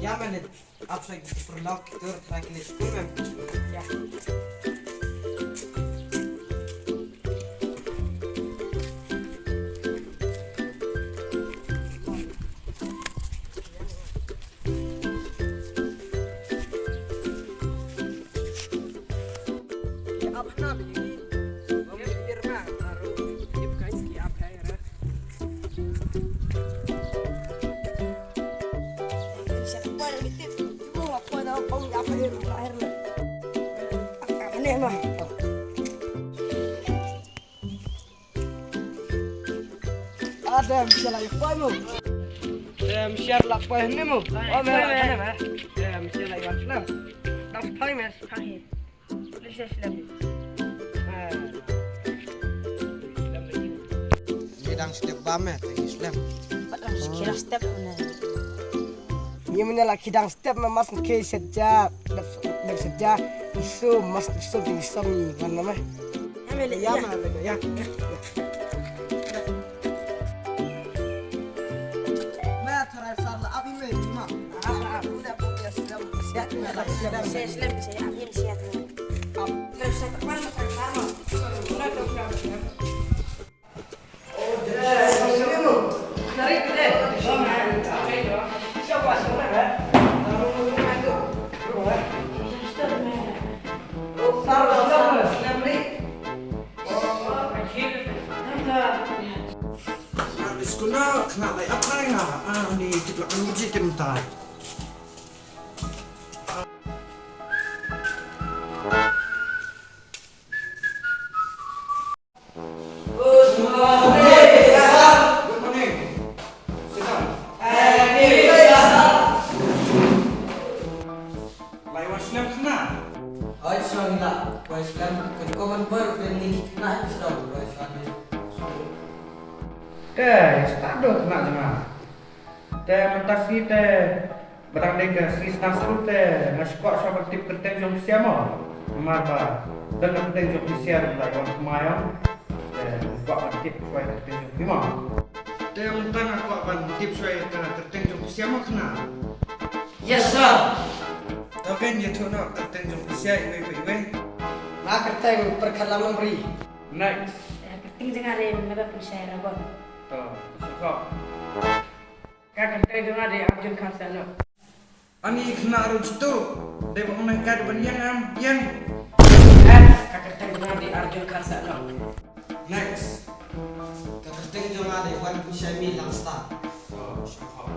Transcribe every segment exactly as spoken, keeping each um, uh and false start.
Ïa, mane, ap sha ki paralok, ki tur, trai ki leit skul, mem. Ïa. Adem, siya lagi poi mo. Adem, siya lagi poi ni mo. Oh, me, me, me. Adem, siya lagi poi mo. Dam poi, me. Poi. Ki dang step ba me, ki slem. Ba dang ki dang step me. Ngi mynne la ki dang step me, mas ki sejak, dep, dep sejak, isu, mas isu, isu ni, kan me. Ya, me, ya, ya. Me, me, ya. Me, tharai sar la, abi me, ma. Ah, ah. Udah, udah, siap, siap, siap. Siap, siap, siap, siap. Skuna kena lai apa ya? Ah, ni kita kan uji tim tai. Good morning. Good morning. Sit down. Thank you, sir. Lai wan slem khynnah. Oi, sir, ngi la wan slem. Kan ko man bar kan ngi khynnah, sir, wan slem. Te, start do khynnah jong nga. Te mynta sngi te ba dang dei ka sngi sna skul te nga shu kwah shuwa ban tip kyrteng jong phi sha mo. Namar ba don ka kyrteng jong phi sha ruh la wan kmai ong. Te nga kwah ban tip shuwa ka kyrteng jong phi mo. Te mynta nga kwah ban tip shuwa ka kyrteng jong phi sha mo khynnah. Yes, sir. To kan ïathuh noh kyrteng jong phi sha iwei pa iwei. Nga kyrteng Pyrkhat Lamnongri. Next. Kyrteng jong nga dei Mabapynshai Rabon. To, shuwa. Ka kyrteng jong nga dei Arjun Kharsahno. Ani khynnah ruh jitu. Dei ba ong nang ka dei ban ïeng am ïeng. Ka kyrteng jong nga dei Arjun Kharsahno. Next. Ka kyrteng jong nga dei Wanpynshai Mi Langstad. Oh, shaphrang.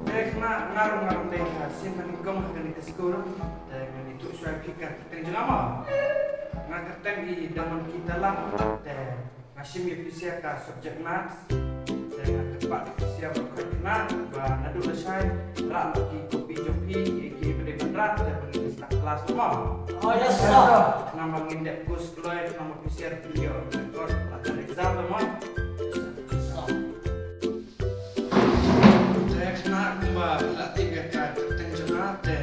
Te khynnah nga ruh nga ruh dei ka sien ba nyngkong ha kane ka skul. Te ngan ïathuh shuwa ïa phi ka kyrteng jong nga mo. Nga kyrteng i Damankita Lang. Te nga shim ïa phi sha ka subject maths. Te nga kyrpad ïa phi sha ba khot khynnah ba naduh lashai rah noh ki copy jong phi ïa ki ba dei ban rah te ban ïa start class mo. Oh, yes, sir. Khnang ba ngin dep kus kloi khnang ba phi sha phi ïoh record la ka exam mo. Te khnang kumba phi la tip ïa ka kyrteng jong nga te.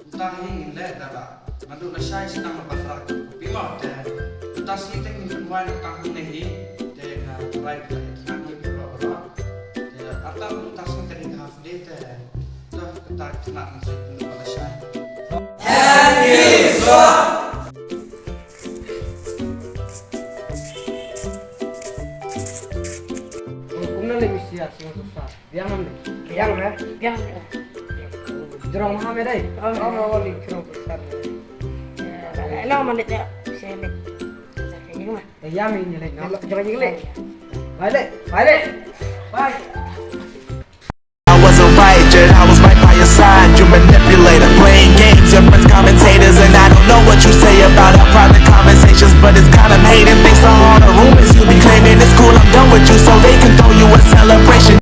Mynta hi ngin leh da la naduh lashai sdang ban rah copy mo te. Mynta sngi te ngin pynwai na tang hangne hi. Te nga trai phi la ïa thngan hi baroh baroh. Te artat mynta sngi te dei ka half day te. To kata khynnah ngin sa ïakynduh lashai. Thank you, sir. Kumno lei misi ïa sngewsih sa. Biang am dei? Biang, eh? Biang, eh. Jrong ha me dei? Oh, oh, oh, ni jrong besar. Eh, long man dei, ya. Saya ni. Saya ni mah. Eh, ya, mi ni lei. Jrong ni lei. Bye, lei. Bye, lei. Bye. I wasn't right, yet I was right by your side. You manipulator, playing games. Your friends commentators, and I don't know what you say about our private conversations, but it's kind of hating thanks to all the rumors you be claiming. It's cool, I'm done with you, so they can throw you a celebration.